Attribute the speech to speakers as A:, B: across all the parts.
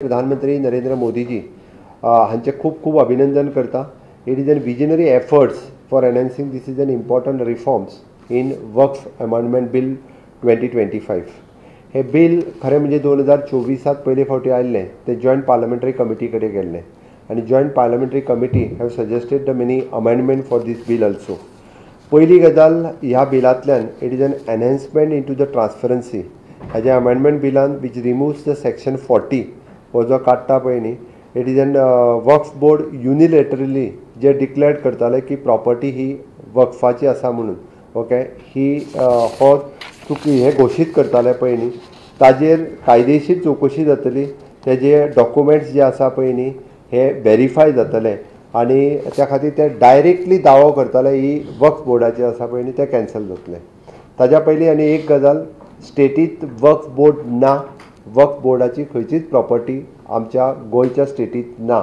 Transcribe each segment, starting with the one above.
A: प्रधानमंत्री नरेंद्र मोदीजी हांचे खूब खूब अभिनंदन करता. It is an visionary efforts for enhancing this is an important reforms in Waqf amendment bill 2025. Hey bill खरें म्हणजे 2024 पयले फावटी आयिल्लें, तें जॉयंट पार्लमेंटरी कमिटी कडेन गेल्लें आनी joint parliamentary committee have suggested the many amendment for this bill also. पयली गजाल ह्या बिलांतल्यान it is an enhancement into the transparency. हाज्या amendment बिलान which removes the section 40 हो जो काडटा पळय न्ही, it is an Waqf board unilaterally J declared करताले की प्रॉपर्टी ही वक्फाची आसा म्हणून, ओके, ही हो चुकी हे घोशीत करताले पळय न्ही, ताजेर कायदेशीर चवकशी जातली, तेजे डॉक्युमेंट्स जे आसा पळय न्ही हे वेरीफाय जातले आनी त्या खातीर ते डायरेक्टली दावो करताले ही वक्फ बोर्डाची आसा पळय न्ही ते कॅन्सल जातले. ताज्या पयलीं आनी एक गजाल, स्टेटींत वक्फ बोर्ड ना, वक्फ बोर्डाची खंयचीच प्रॉपर्टी आमच्या गोंयच्या स्टेटींत ना.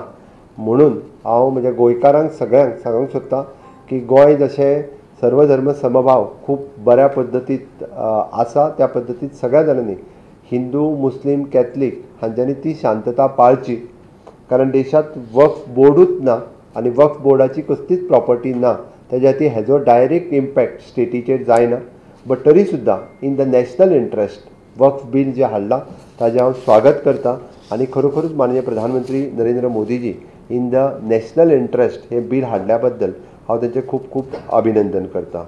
A: म्हणून हांव म्हज्या गोंयकारांक सगळ्यांक सांगूंक सोदतां की गोंय जशें सर्वधर्म समभाव खूब बऱ्या पद्दतीत आसा त्या पद्दतीत सगळ्या जाणांनी हिंदू मुस्लीम कॅथलीक हांच्यांनी ती शांतता पाळची, कारण देशांत वक्फ बोर्डूच ना आनी वक्फ बोर्डाची कसलीच प्रॉपर्टी ना, तेज्या खातीर हेजो डायरेक्ट इम्पॅक्ट स्टेटीचेर जायना. बट तरी सुद्दां in the national interest Waqf bill जें हाडलां ताजें हांव स्वागत करता आनी खरोखरूच माननीय प्रधानमंत्री Narendra Modiji in the national interest हें बील हाडल्या बद्दल हांव तांचें खूब खूब अभिनंदन करता.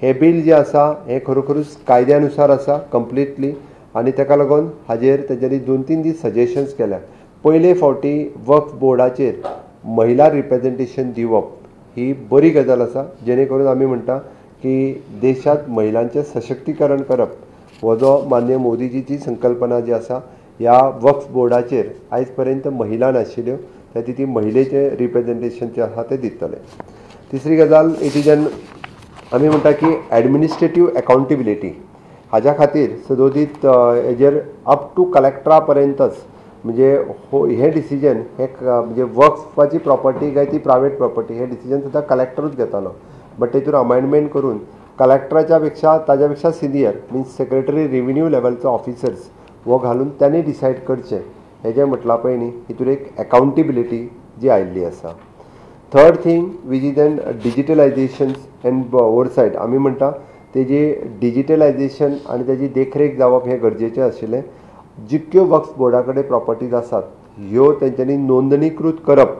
A: हें बील जें आसा हें खरोखरूच कायद्या नुसार आसा कंप्लिटली आनी ताका लागून हाजेर तेंच्यांनी 2-3 दीस सजेशन्स केल्या. पयले फावटी वक्फ बोर्डाचेर महिला रिप्रेजेंटेशन दिवप ही बरी गजाल आसा, जेणे करून आमी म्हणटा की देशांत महिलांचें सशक्तीकरण करप हो जो माननीय मोदीजीची संकल्पना जी आसा, ह्या वक्फ बोर्डाचेर आयज पर्यंत महिला नाशिल्ल्यो, त्या ती महिलेचें रिप्रेजेंटेशन जें आसा तें दितले. तिसरी गजाल, it is an आमी म्हणटा की एडमिनिस्ट्रेटीव एकाउंटेबिलिटी, हाज्या खातीर सदोदीत हेजेर अप टू कलेक्टरा पर्यंतच म्हणजे हो हें डिसिजन हें म्हणजे वक्फाची प्रॉपर्टी काय ती प्रायवेट प्रॉपर्टी हें डिसिजन सुद्दां कलेक्टरूच घेतालो, बट तेतून अमेंडमेंट करून कलेक्टराच्या पेक्षा ताज्या पेक्षा सिनियर मिन्स सेक्रेटरी रेविन्यू लेवलचो ऑफिसर्स हो घालून तांणी डिसायड करचें हेजें म्हटलां पळय न्ही, हितून एक एकाउंटेबिलिटी जी आयिल्ली आसा. Third thing which is an digitalisations and oversight, आमी म्हणटा तेजी डिजिटलायजेशन आनी तेजी देखरेख जावप हें गरजेचें आशिल्लें. जितक्यो वक्फ बोर्डा कडेन प्रॉपर्टीज आसात ह्यो तेंच्यांनी नोंदणीकृत करप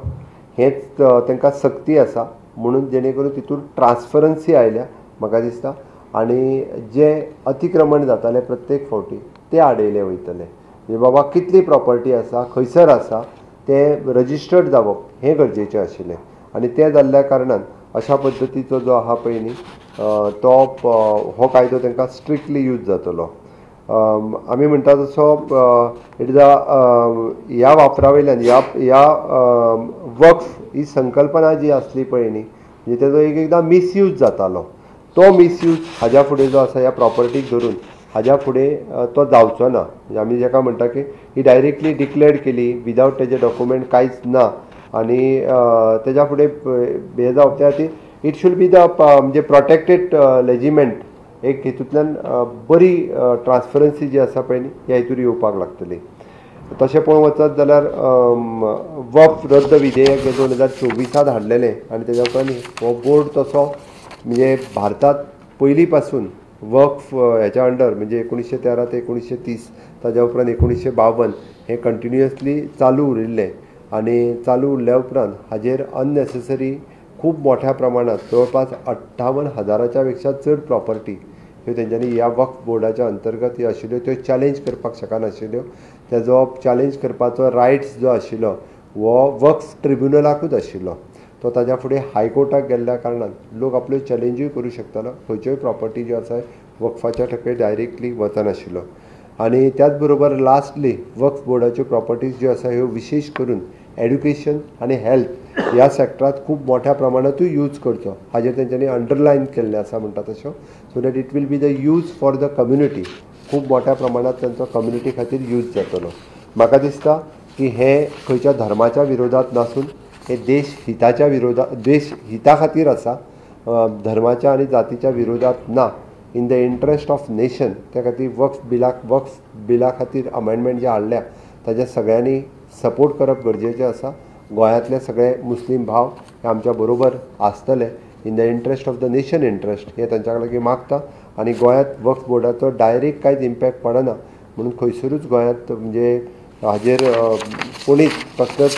A: हेंच तांकां सक्ती आसा, म्हणून जेणे करून तितून ट्रान्सपरन्सी आयल्या म्हाका दिसता आनी जे अतिक्रमण जातालें प्रत्येक फावटी ते आडयले वयतले. म्हणजे बाबा कितली प्रॉपर्टी आसा खंयसर आसा तें रजिस्टर्ड जावप हें गरजेचें आशिल्लें आनी तें जाल्ल्या कारणान अशा पद्दतीचो जो आहा पळय न्ही तो हो कायदो तांकां स्ट्रिक्टली यूज जातलो. आमी म्हणटा तसो it is a ह्या वापरा वयल्यान ह्या ह्या वक्फ ही संकल्पना जी आसली पळय न्ही, म्हणजे तेजो एक एकदां मिसयूज जातालो, तो मिसयूज हाज्या फुडें जो आसा ह्या प्रॉपर्टीक धरून हाज्या फुडें तो जावचो ना. म्हणजे आमी जेका म्हणटा की ही डायरेक्टली डिक्लेअर्ड केली विदावट तेजे डॉक्युमेंट कांयच ना आनी तेज्या फुडें हें जावप त्या खातीर it should be the म्हणजे प्रोटेक्टेड लेजिमेंट एक हितूंतल्यान बरी ट्रान्सपरन्सी जी आसा पळय न्ही ह्या हितूर येवपाक लागतली. तशें पळोवंक वचत जाल्यार वक्फ रद्द विधेयक हें 2024 हाडलेलें आनी तेज्या उपरांत हो बोर्ड तसो म्हणजे भारतांत पयलीं पासून वक्फ हेच्या अंडर म्हणजे 1913 ते 1930 ताज्या उपरांत 1952 हें कंटिन्युअसली चालू उरिल्लें आनी चालू उरल्या उपरांत हाजेर अननेसेसरी खूब मोठ्या प्रमाणात जवळपास 58,000 पेक्षा चड प्रॉपर्टी ह्यो तेंच्यांनी ह्या वक्फ बोर्डाच्या अंतर्गत ह्यो आशिल्ल्यो त्यो चॅलेंज करपाक शकनाशिल्ल्यो. तेजो चॅलेंज करपाचो रायट्स जो आशिल्लो हो वक्फ ट्रिब्युनलाकूच आशिल्लो, तो ताज्या फुडें हायकोर्टाक गेल्ल्या कारणान लोक आपल्यो चॅलेंजूय करूं शकतालो, खंयच्योय प्रॉपर्टी ज्यो आसा वक्फाच्या ठके डायरेक्टली वचनाशिल्लो. आनी त्याच बरोबर लास्टली वक्फ बोर्डाच्यो प्रॉपर्टीज ज्यो आसा ह्यो विशेश करून एड्युकेशन आनी हेल्थ ह्या सेक्टरांत खूब मोठ्या प्रमाणांतूय यूज करचो हाजेर तेंच्यांनी अंडरलायन केल्लें आसा म्हणटा तशें, so that it will be the use for the community, खूब मोठ्या प्रमाणांत तांचो कम्युनिटी खातीर यूज जातलो. म्हाका दिसता की हें खंयच्या धर्माच्या विरोधात नासून हे देश हिताच्या विरोधात, देश हिता खातीर आसा, धर्माच्या आनी जातीच्या विरोधात ना, in the interest of nation. त्या खातीर वक्फ बिला खातीर अमेंडमेंट जे हाडल्या ताज्या सगळ्यांनी सपोर्ट करप गरजेचें आसा. गोंयांतले सगळे मुस्लीम भाव हे आमच्या बरोबर आसतले in the interest of the nation interest हें तांच्या लागीं मागता. आनी गोंयांत वक्फ बोर्डाचो डायरेक्ट कांयच इम्पॅक्ट पडना म्हणून खंयसरूच गोंयांत म्हणजे हाजेर कोणीच कसलोच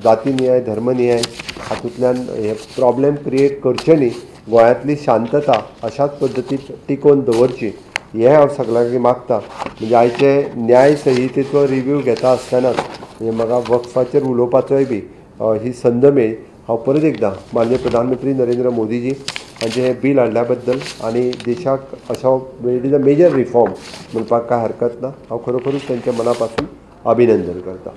A: जाती नियाय धर्म नियाय हातूंतल्यान हे प्रॉब्लेम क्रिएट करचे न्ही. गोंयांतली शांतता अशाच पद्दतीन टिकोवन दवरची हें हांव सगळ्यां लागीं मागता. म्हणजे आयचे न्याय संहितेचो रिव्यू घेता आसतनाच म्हणजे म्हाका वक्फाचेर उलोवपाचोय बी ही संद मेळ्ळी. हांव परत एकदां माननीय प्रधानमंत्री नरेंद्र मोदीजी हांचे हें बील हाडल्या बद्दल आनी देशाक असो it is a major reform म्हणपाक कांय हरकत ना. हांव खरोखरूच तांच्या मना पासून अभिनंदन करता.